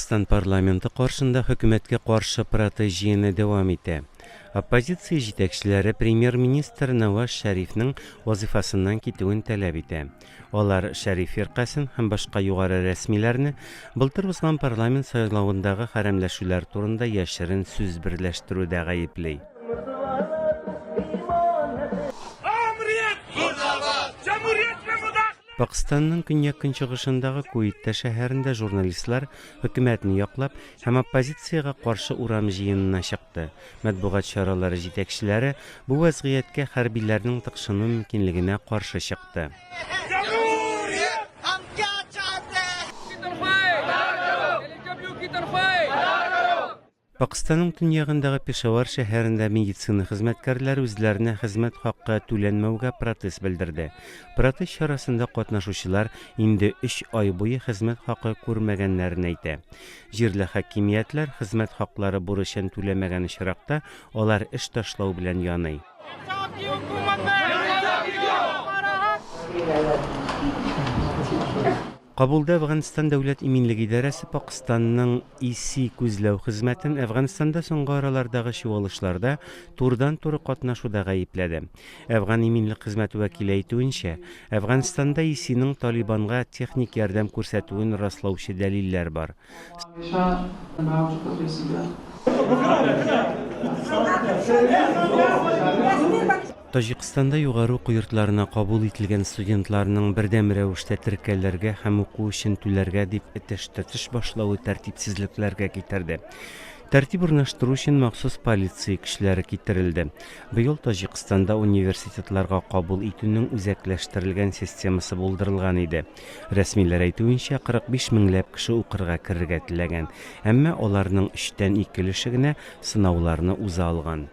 Пакыстан парламенты каршында хөкүмәткә каршы протест җыены дәвам итә. Оппозиция җитәкчеләре премьер-министр Наваз Шәрифнең вазыйфасыннан китүен таләп итә. Алар Шәриф фиркасен һәм башка югары рәсмиләрне былтыр узган парламент сайлавындагы хәрәмләшүләр турында яшерен сүз берләштерүдә гаепли. Пакыстанның көньяк-көнчыгышындагы Куитта шәһәрендә журналистлар хөкүмәтне яклап һәм оппозициягә каршы урам җыенына чыкты. Матбугат чаралары җитәкчеләре бу вәзгыятькә хәрбиләрнең тыкшыну мөмкинлегенә каршы чыкты. Пакыстанның төньягындагы Пешавар шәһәрендә медицина хезмәткәрләре үзләренә хезмәт хакы түләнмәүгә протест белдерде. Протест чарасында катнашучылар инде өч ай буе хезмәт хакы күрмәгәннәрен әйтә. Җирле хакимиятләр хезмәт хаклары бурычын түләмәгән очракта алар эш ташлау белән яный. Кабулда Әфганстан дәүләт иминлеге идарәсе Пакыстанның ИСИ күзләү хезмәтен Әфганстанда соңгы аралардагы чуалышларда турыдан-туры катнашуда гаепләде. Әфган иминлек хезмәте вәкиле әйтүенчә, Әфганстанда ИСИның Талибанга техник ярдәм күрсәтүен раслаучы дәлилләр бар. Таҗикстанда югары уку йортларына кабул ителгән студентларның бердәм рәвештә теркәлергә һәм уку өчен түләргә дип этеш-төртеш башлавы тәртипсезлекләргә китерде. Тәртип урнаштыру өчен махсус полиция көчләре китерелде. Быел Таҗикстанда университетларга кабул итүнең үзәкләштерелгән системасы булдырылган иде. Рәсмиләр әйтүенчә, 45 меңләп кеше укырга керергә теләгән, әмма аларның өчтән ике өлеше генә сынауларны уза алган.